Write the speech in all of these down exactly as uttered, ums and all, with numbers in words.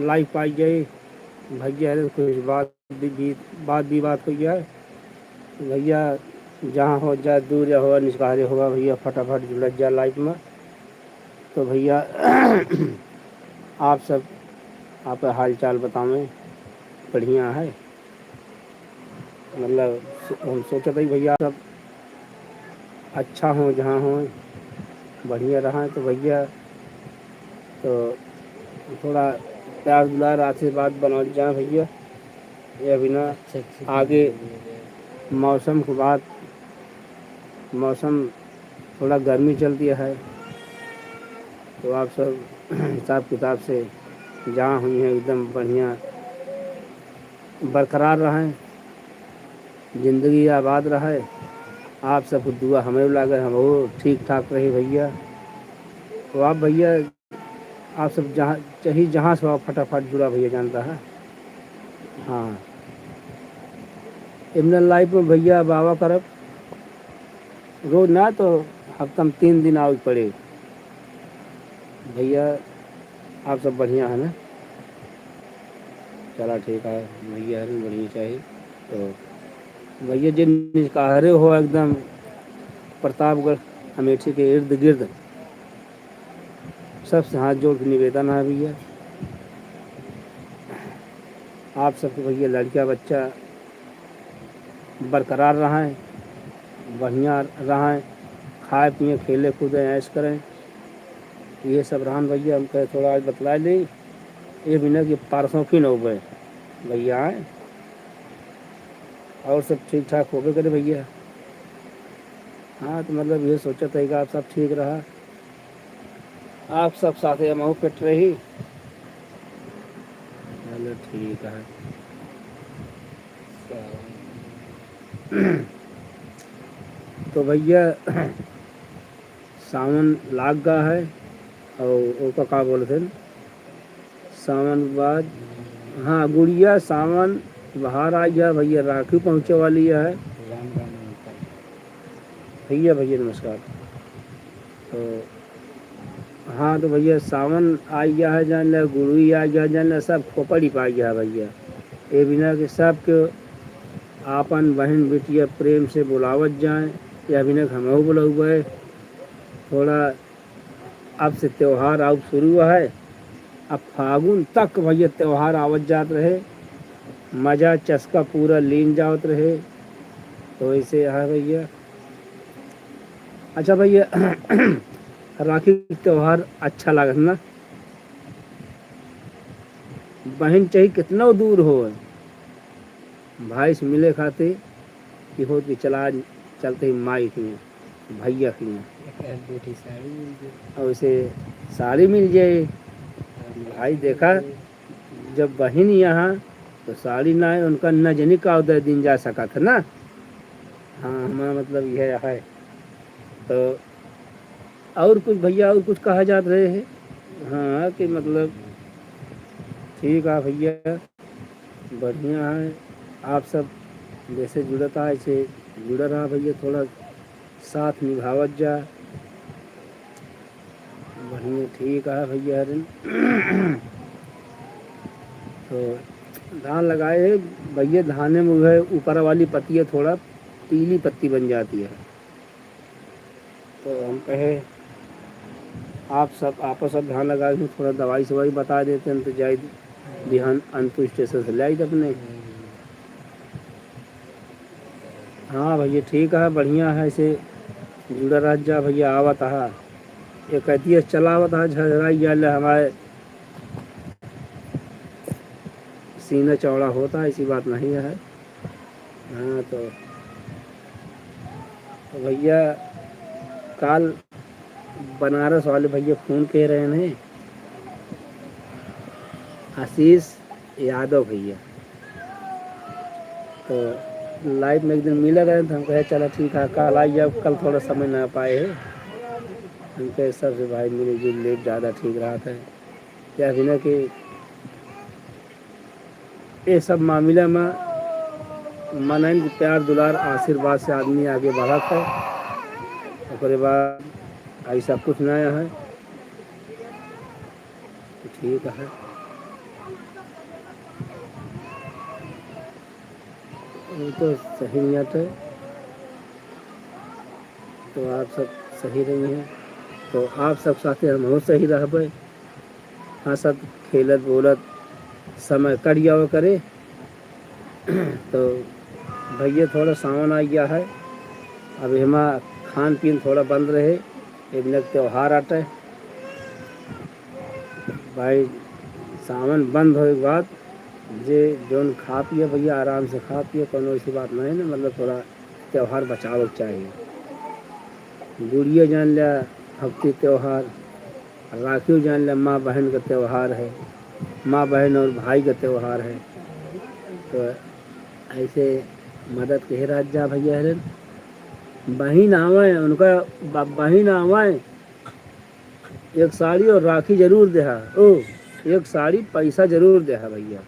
लाइव पाई जाए। भैया है कुछ बात भी, भी, बात विवाद हो जाए। भैया जहाँ हो जाए, दूर या हो, निष्कारे होगा भैया, फटाफट जुड़त जा लाइव में। तो भैया आप सब, आप हाल चाल बतावें, बढ़िया है। मतलब सो-, हम सोचत हई भैया सब अच्छा हो, जहाँ हो, बढ़िया रहा। तो भैया तो थोड़ा प्यार दुलार आशीर्वाद बनल जा भैया। ये अभी ना अच्छा, अच्छा, आगे मौसम के बात, मौसम थोड़ा गर्मी चलती है, तो आप सब हिसाब किताब से जहाँ हुई हैं एकदम बढ़िया बरकरार रहें, जिंदगी आबाद रहे। आप सबको दुआ हमें लागे, हम वो ठीक ठाक रहे भैया। तो आप भैया, आप सब जहाँ चाहे जहाँ से हो, फटाफट जुड़ा भैया, जानता है। हाँ, इमन लाइव में भैया अब आवा करब, रोज ना तो हफ्ता में तीन दिन आवे के पड़े। भैया आप सब बढ़िया है ना? चला ठीक है भैया, हरिन बढ़िया चाहिए। तो भैया जिन निजकाहरे हो एकदम प्रतापगढ़ अमेठी के इर्द गिर्द, सबसे हाथ जोड़ के निवेदन है भैया, आप सबके भैया लड़का बच्चा बरकरार रहें, बढ़िया रहें, खाए पिए, खेले कूदें, ऐश करें। ये सब रहन भैया, हम कहे थोड़ा आज बतला लें, ये बिना कि परसों फिर हो गए भैया आए, और सब ठीक ठाक होबे करे भैया। हाँ, तो मतलब ये सोचत है कि आप सब ठीक रहा, आप सब साथे हमहू फिट रही। चलो ठीक है। तो भैया सावन लाग गा है, और ओका का बोलत हैं, सावन बाद, हाँ, गुड़िया सावन बाहर आ गया भैया, राखी पहुँचे वाली है। राम राम नमस्कार। भैया, भैया नमस्कार। तो हाँ, तो भैया सावन आ गया है, जान ले, गुड़ी आ गया, जान ले, सब खोपड़ी पा गया है भैया। ये बिना के सबके आपन बहन बिटिया प्रेम से बुलावत जाए, या बिना के हमहू बुलौबे। थोड़ा अब से त्योहार आउब शुरू है, अब फागुन तक भैया त्योहार आवत जात रहे, मजा चस्का पूरा लीन जावत रहे। तो ऐसे है भैया। अच्छा भैया, राखी के त्योहार अच्छा लागत ना? बहन चाहे कितना दूर हो, भाई से मिले खातिर कि होत कि चला, चलते ही माई के यहाँ, भैया के यहाँ। एक दो ठी साड़ी मिल जाए। और उसे साड़ी मिल जाए। और भाई देखा, जब बहिन यहाँ तो साड़ी ना है, उनका न जनी का दे दिन जा सकत है ना। हाँ, हमारा मतलब यह है। तो और कुछ भैया, और कुछ कहा जात रहे है? हाँ, कि मतलब ठीक है भैया, बढ़िया है। आप सब जैसे जुड़त है, ऐसे जुड़ा रहा भैया, थोड़ा साथ निभावत जा। बढ़िया, ठीक है भैया हरिन। तो धान लगाए है भैया, धाने में वह ऊपर वाली पत्ती है, थोड़ा पीली पत्ती बन जाती है। तो हम कहे आप सब, आपस सब धान लगाए हैं, थोड़ा दवाई सवाई बता देते हैं, तो जाए बिहान अंतु स्टेशन से ले आई अपने। हाँ भैया, ठीक है, बढ़िया है, ऐसे जुड़ा रह जा भैया। आवत है, एक ऐतिया चलावत है, झगड़ा या ले हमारे सीना चौड़ा होता है, ऐसी बात नहीं है। हाँ, तो, तो भैया, काल बनारस वाले भैया फोन कह रहे हैं, आशीष यादव भैया। तो लाइव में एक दिन मिला रहे, तो हम कहे, "चला ठीक है, काल आई जाओ।" कल थोड़ा समय ना पाए है, हम कहे, "सबसे भाई मिले जुल लेब, ज़्यादा ठीक रहत है।" क्या है ना कि ये सब मामला में मनइन के प्यार दुलार आशीर्वाद से आदमी आगे बढ़त है। ओकरे बाद ऐसा कुछ नया है। तो ठीक है, वो तो सही नहीं आते। तो आप सब सही रही हैं, तो आप सब साथे हमहूँ सही रहबे। हँसत, खेलत, बोलत समय कट जावा करे। तो भैया, थोड़ा सावन आ गया है, अब हिमा खान पीन थोड़ा बंद रहे, एक मिनट त्योहार आटे। भाई, सावन बंद होए के बाद जे जौन खा पिए भैया, आराम से खा पिए, कौनो ऐसी बात नहीं है ना, मतलब थोड़ा त्योहार बचावे के चाहिए। गुड़िया जान लिया, भक्ति त्योहार, राखियो जान लिया, माँ बहन का त्योहार है, माँ बहन और भाई का त्योहार है। तो ऐसे मदद के रात जा भैया हरन, बहिन आवे, उनका ब-, बहिन आवे, एक साड़ी और राखी जरूर देहा। ओ, एक साड़ी पैसा जरूर देहा भैया।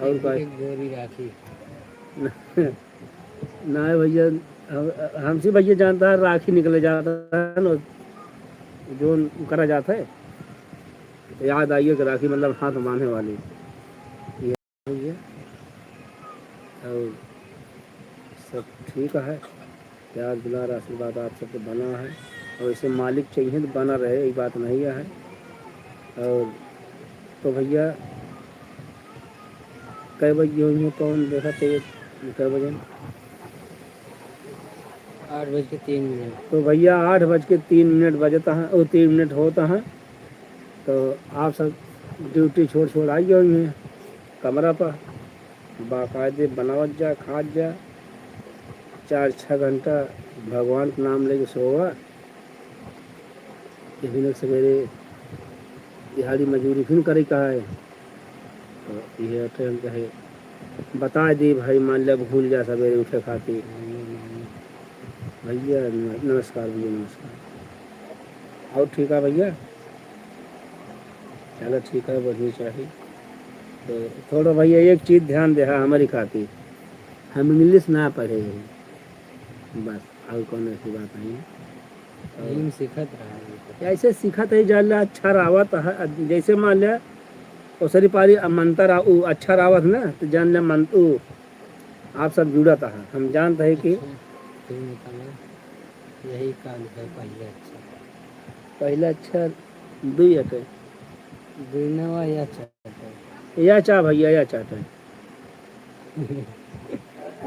और एक, का? एक जोड़ी राखी। ना भैया, हम, हमसे भैया जानता है, राखी निकले जाता है ना, जो करा जाता है, तो याद आइए कि राखी मतलब हाथ बांधे वाली। ये और सब ठीक है, प्यार दुलार आशीर्वाद आप सबके बना है, और ऐसे मालिक चाहिए तो बना रहे, ये बात नहीं है। और तो भैया, कै बजे हुई है, कौन देखा तो, कै बजे? आठ बज के तीन मिनट। तो भैया, आठ बज के तीन मिनट बजता है, ओ, तीन मिनट होता है। तो आप सब ड्यूटी छोड़ छोड़ आई हुई हैं कमरा पर, बाकायदे बनावत जा, खात जा, चार छः घंटा भगवान का नाम लेके सोवा। ये फिर सवेरे दिहाड़ी मजूरी फिर करे का है, तो ये टाइम कहे बता दी भाई, मान लिया भूल जा सवेरे उठे खातिर। भैया नम-, नमस्कार भैया, नमस्कार। और ठीक है भैया, चलो ठीक है, बढ़िया चाहिए। तो थोड़ा भैया एक चीज ध्यान देहा हमारी खातिर, हम इंग्लिश ना पढ़े हैं, बस और कौनो ऐसी बात नहीं है। और यही में सीखत रहा है। ऐसे सीखत है, जान ले अच्छा रावत है, जैसे मान ले ओसरी पारी मंतर आ, उ अच्छा रावत ना, तो जान ले मंत-, उ आप सब जुड़त है, हम जानत है कि अच्छा, फिर निकाला। यही काल है पहले अक्षर। पहला अक्षर दुई अटे। दुईनवा या चाटे। या चा भैया, या चाटे।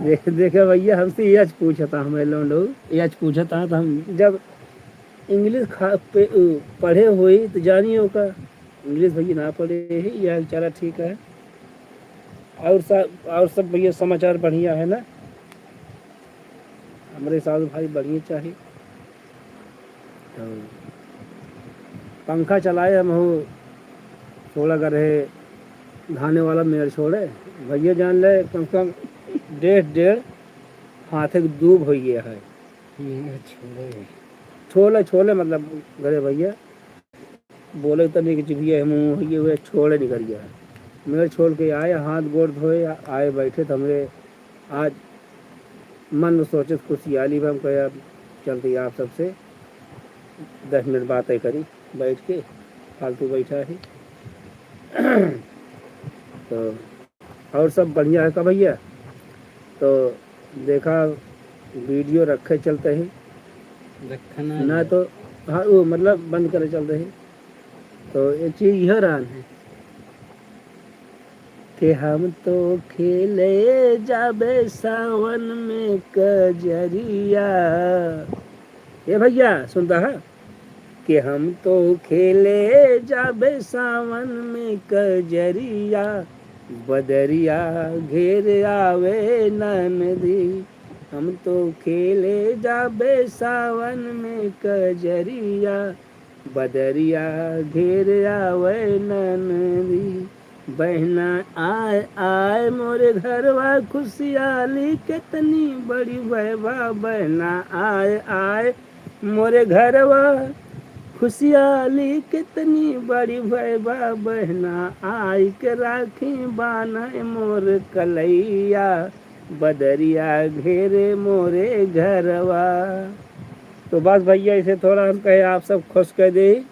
देख, देखे भैया, हमसे यच पूछता, हमें लौंडो यच पूछता, तो हम जब इंग्लिश खा-, पे, उ, पढ़े होई तो जानिए ओका। इंग्लिश भैया ना पढ़े ही, यह चला ठीक है। और सब, और सब भैया समाचार बढ़िया है ना? हमरे साधु भाई बढ़िया चाही। तो पंखा चलाए हम हो, थोड़ा कर रहे धाने वाला मेड़ छोड़े। भैया जान ले, कम से कम डेढ़, डेढ़ हाथ के दूब हो गया है। मेड़ छोड़े। छोले, छोले मतलब घरे भैया। बोले तनी कि जिभिया है मुँह, ये हुए छोड़े निकल गया। मेड़ छोड़ के आए, हाथ गोड़ धोए, आए बैठे तो हमरे आज मन में सोचत खुशियाली में हम कहे, "अब चलते आप सबसे दस मिनट बातें करी बैठ के, फालतू बैठा है।" तो और सब बढ़िया है का भैया? तो देखा, वीडियो रखे चलते ही, रखना ना है। तो हाँ, वो मतलब बंद करे चलते ही। तो एक चीज यह रहन है कि हम तो खेले जाबे सावन में कजरिया। ए भैया, सुनता है? कि हम तो खेले जाबे सावन में कजरिया, बदरिया घेर आवे ननदी। हम तो खेले जाबे सावन में कजरिया, बदरिया घेर आवे ननदी। बहना आए, आए मोरे घरवा, खुशियाली कितनी बड़ी भैबा। बहना आए, आए मोरे घरवा, खुशियाली कितनी बड़ी भैबा। बहना आई के राखी बान्हे मोर कलैया, बदरिया घेरे मोरे घरवा। तो बस भैया, इसे थोड़ा हम कहे आप सब खुश कर दे।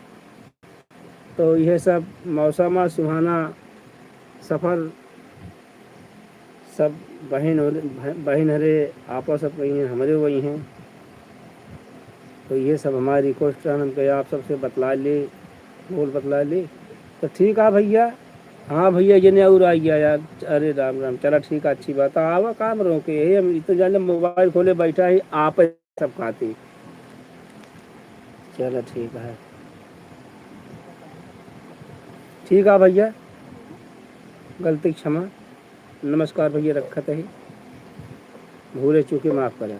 तो यह सब मौसम सुहाना सफर सब बहिन होले, बह-, बहिन हरे, आपस सब वही हैं, हमरे वही हैं। तो ये सब हमारी रिक्वेस्ट रहन, हम कहे आप सबसे बतला ले, बोल बतला ले। तो ठीक है भइया, हाँ भइया, ये नहीं और आ गया यार। अरे राम राम, चला ठीक है, अच्छी बात है, आवा काम रोके, यही हम इतने जाने मोबाइल खोले बैठा है, आप सब खाती। चला ठीक है, ठीक है भइया, गलती क्षमा। नमस्कार भइया, रखत है, भूले चूके माफ करें।